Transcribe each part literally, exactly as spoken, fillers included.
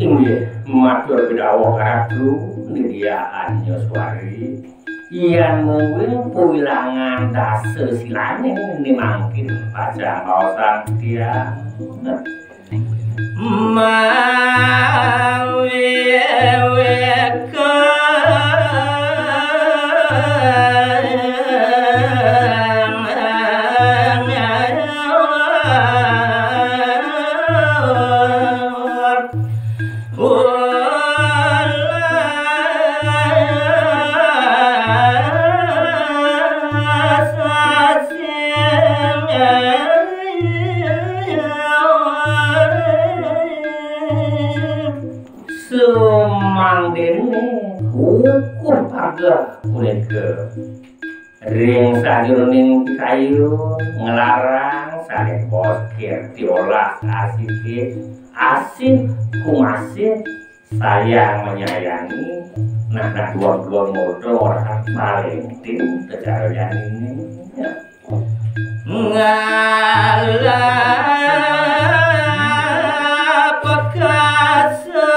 Inggih, matur pidawuh Ratu Nindya Anyaswari. Yan mungguing pawilangan dasa silaning, mangkin pacang baosang titiang. Sumangdene kukuh pager punika ring sajeroning pikayun nglarang sané bos kirti olas asih, asih kumasih, sayang menyayangi, nah, nah, dua-dua modal orang paling tim secara janine. Ngalah pekasa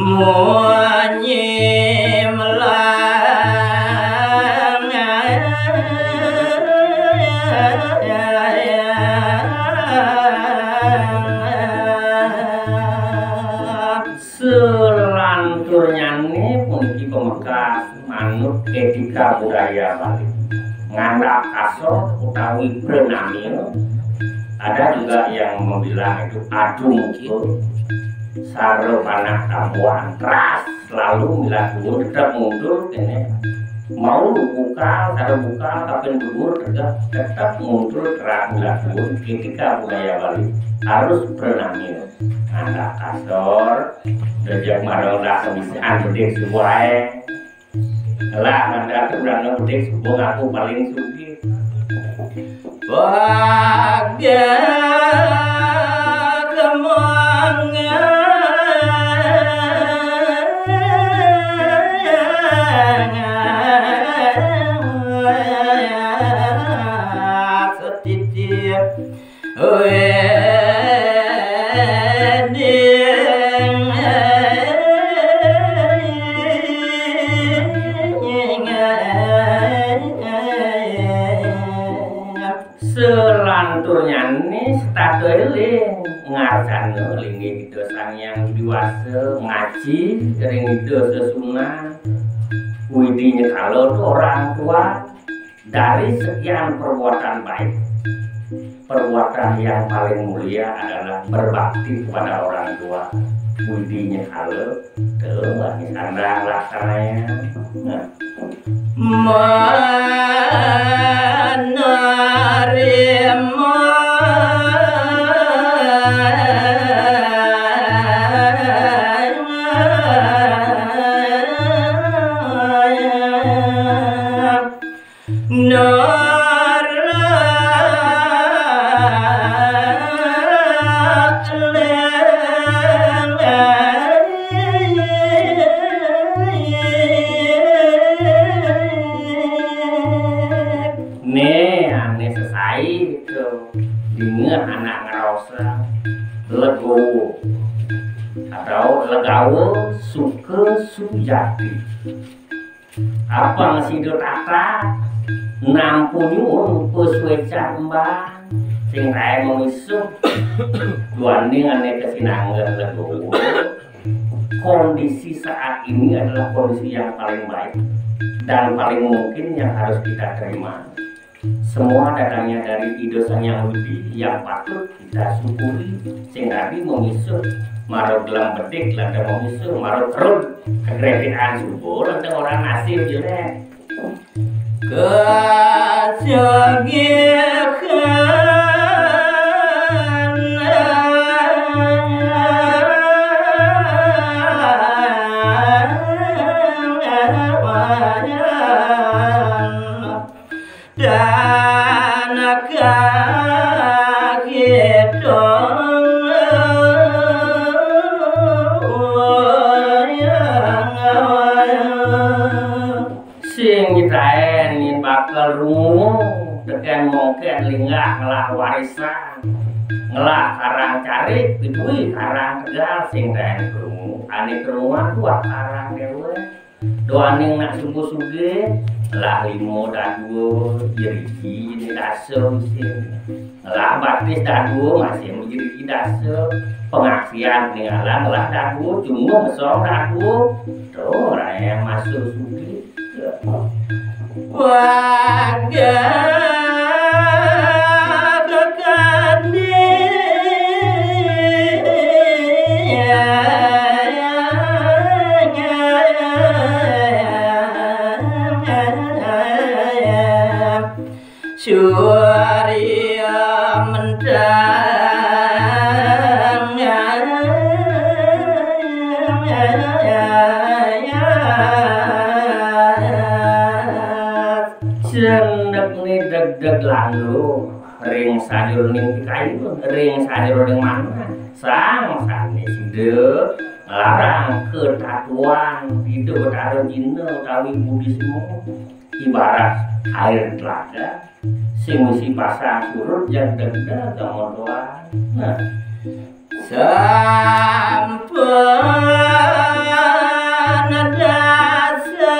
munyi melang. Selanturnyané puniki pamekas manut etika budaya Bali. Ngandap kasor utawi pranamya. Ada juga yang membilang itu adu muka, sara panah tambuhan, teras selalu milah duur, tetap mundur, ini mau buka, sara buka, kapin duur, tegak, tetap mundur, teras milah duur. Etika budaya Bali harus pranamya. Ngandap kasor, dejek marang rasa bisa anu dek subuh ae. Lah, ngandap rasa urang dek subuh ngaku paling sugih. Wagah kemangan setitip. Selanturnyané setata éling ngarsana linggih Ida Sang Hyang Widi Wasa, ngaji ring Ida Sesuhunan, Widi Nyekala tu orang tua. Dari sekian perbuatan baik, perbuatan yang paling mulia adalah berbakti kepada orang tua. Widi Nyekala, tuh, Wani Sandang laksananya. Nah. Menerima Né, ané sesai to. Dingeh anak ngraosa legowo atau legawa suka sujati. Apang sida tata nampu nyuwun pasuécan embang sing raé mamisuh. Duaning ané kasinanggeh legowo. Kondisi saat ini adalah kondisi yang paling baik dan paling mungkin yang harus kita terima. Semua datangnya dari Ida Sang Hyang Widhi yang patut kita syukuri. Sing dadi mau misuh, maro gelem bedik, lan mau misuh, maro kerut, kegregekan subur, lan ora nasib jelek. Kasugihan. Dan kita sing nyitaen yen bakal rungu teken mongken linggah ngelah warisan, ngelah karang carik, pituwi karang tegal sing taen rungu, ane krunguan kuat karang dewe. Doaning nak sungguh sugih, lah limo dadua jeriji ini dasa isin. Lah batis dadua masih jeriji dasa. Pengaksian peninggalan lah dadua, cuma mesong dadua. Tuh, orang yang masuk sugih. Warga kekanding. Surya mendang. Sendek ni deg-deg landu ring sajeroning kayu, ring sajeroning manah. Sang sane sida nglarang ketatuan Ida Betara Cina utawi Buddhisme. Ibarat air telaga sing mesti pasang surut, yang denda kemodoan. Nah, sampun dasa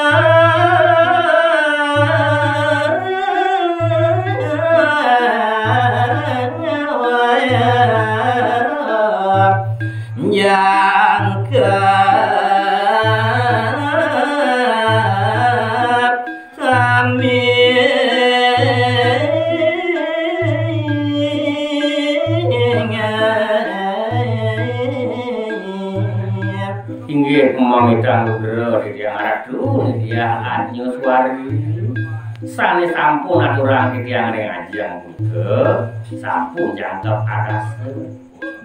nyangkep sami. Inggih, pamamitan Rudra titiang Ratu, titiang Anyuswari. Sane sampun aturang titiang ring ajeng punika, sampun jangkep arasa.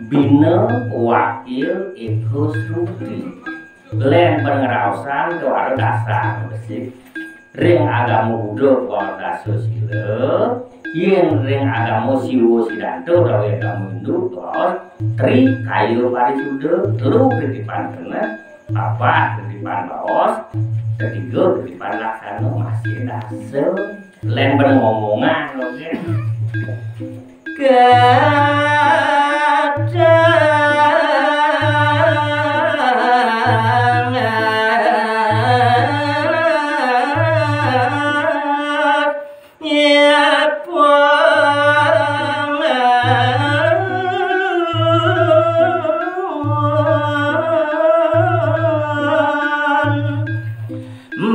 Bina wakil eka sruti. Len pangraosan kewara dasar besik. Ring agama Buddha kewara dasa sila, yen ring agama Siwa Siddhanta utawi agama Hindu kaos tri kaya parisuddha, telu kritipan keneh, papat kritipan baos, ketiga kritipan laksana, masih dasa. Len ben ngomongan, oke. Kadang Nyepon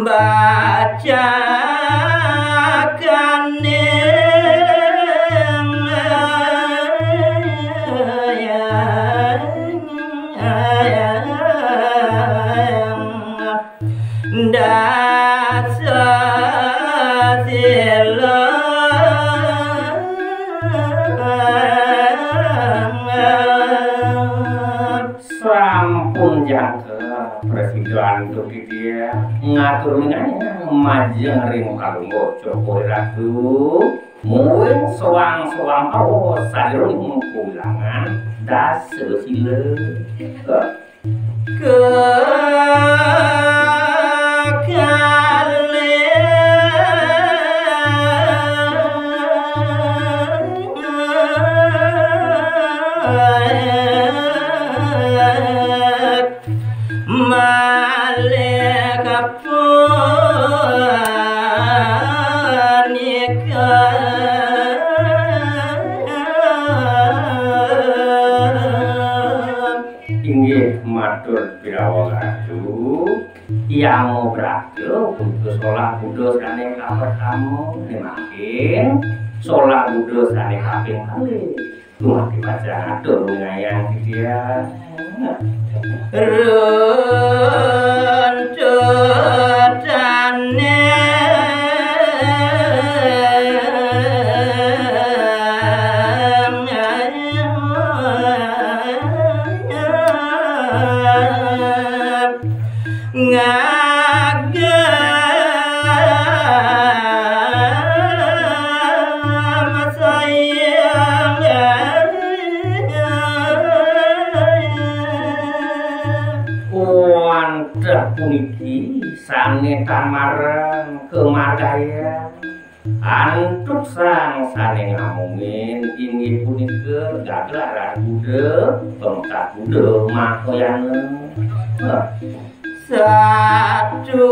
bacakan ning dasa sila. Sampun jangkep prasida antuk titiang ngatur minangka majeng ring Palungguh Cokor Ratu, muing soang-soang pawas sajeroning kulangan dasa sila. Kekalih malih kapunika. Inggih matur pirawang Ratu, Yama Brata punika Solah Buddha sané kapertama, né mangkin solah Buddha sané kaping kalih. Dumados pacang atur ngayang dia. Runtutané ngagem sayang. Wantah puniki sané tamarang kamardayan. Antuk sang sané ngamungin inggih punika gaglaran Buddha, pemkat Buddha Mahayana. Nah, satu.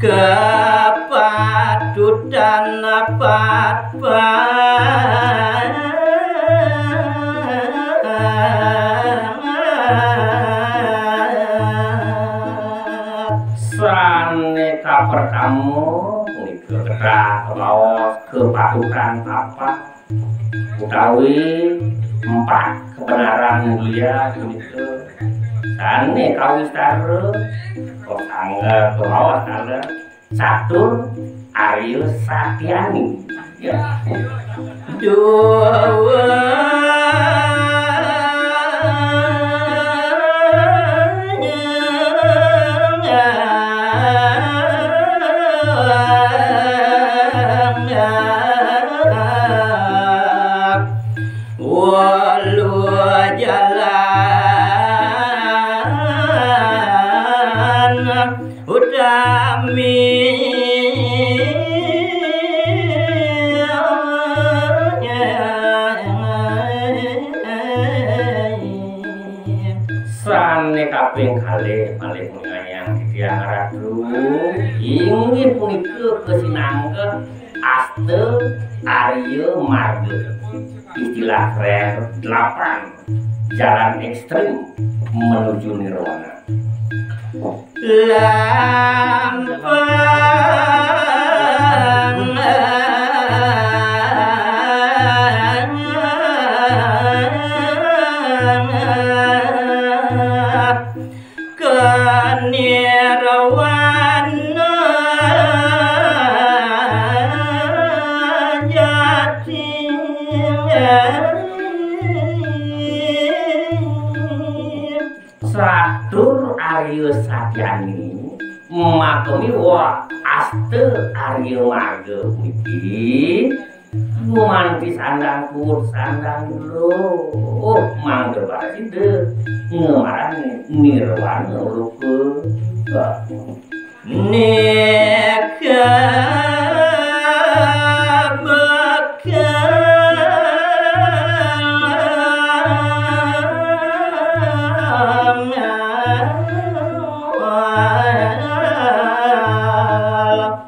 Kepatutan patpat sané kapertama punika kedah kabaos kepatutan patpat utawi empat kebenaran mulia punika sané kawistara, kosangga, kabaos tanda catur Arya Satyani. Ya. Dua. Walu jalan utami. Sané kaping kalih malih ngayang titiang Ratu, inggih punika kasinanggeh Asta Arya Marga. Istilah keren delapan jalan ekstrim menuju nirwana. Lampang kanirwana jati. Satur Arya Satyani, makami wa Asta Arya Marga puniki gumanti sandang puut sandang dulu. Oh, mangda para sida ngemarang nirwana loka. Nika bakal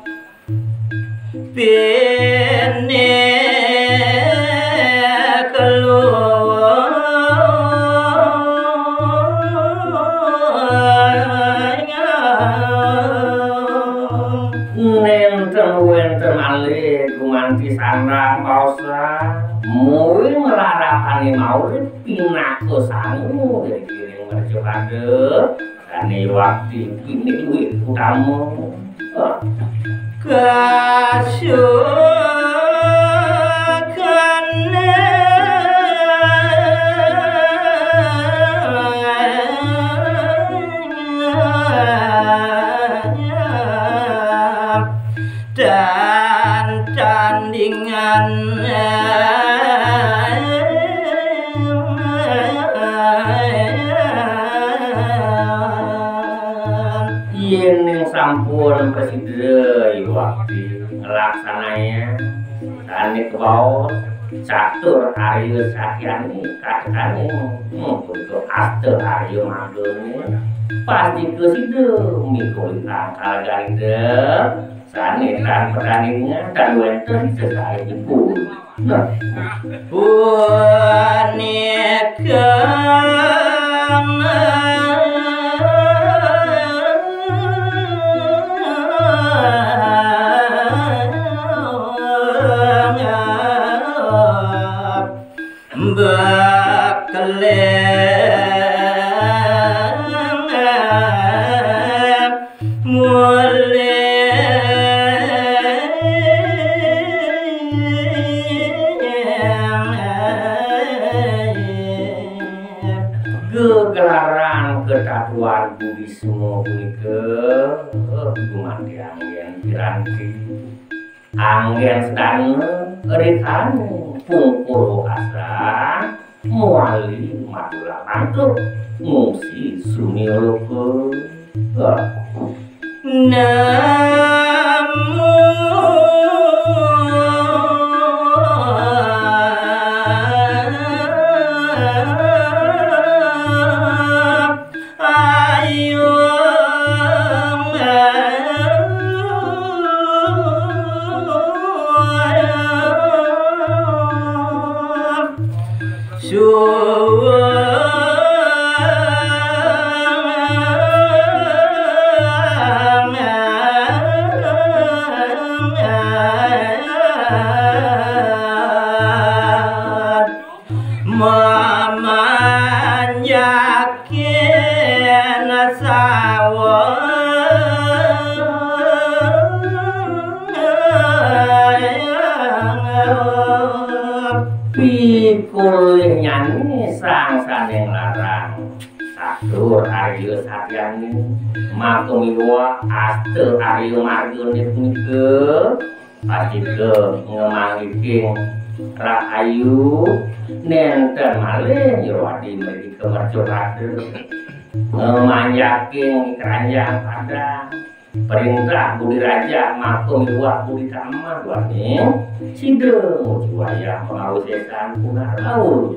pinik luwung. Nénten wénten malih gumanti sandang paosan, muwi nglarapané maurip pinaka sangu ring mercapada. Sané wakti pinik luwih utama. Kasukané tan tandingan. Yéning sampun prasida iwakti nglaksanayang sané kabaos catur Arya Satyani katekaning, hmm, punika Asta Arya Margané, pastika sida migolitang kalagan Ida Tani tan petani ngan tan wénten sesaé jebul. Nah, punika bekeleng mulih. Gegelaran ketatuan Buddhisme punika gumanti anggén piranti. Anggén sedana rikala pungkur wekasan mawali madura pantuk ngungsi sunia loka. Namo Ayu suwun mamanjakin sawa. Pikulih nyani sang sané nglarang satur Arya Satyani, maka miwah asta Arya Margané punika. Pastika ngamanggihin rahayu, nénten malih nyruwadi mriki kamercurada. Ngamanjakin kranjang padang. Perintah budi raja maka miwah budi tamah duaning sida, mugi wayah pangawisésan punah rauh.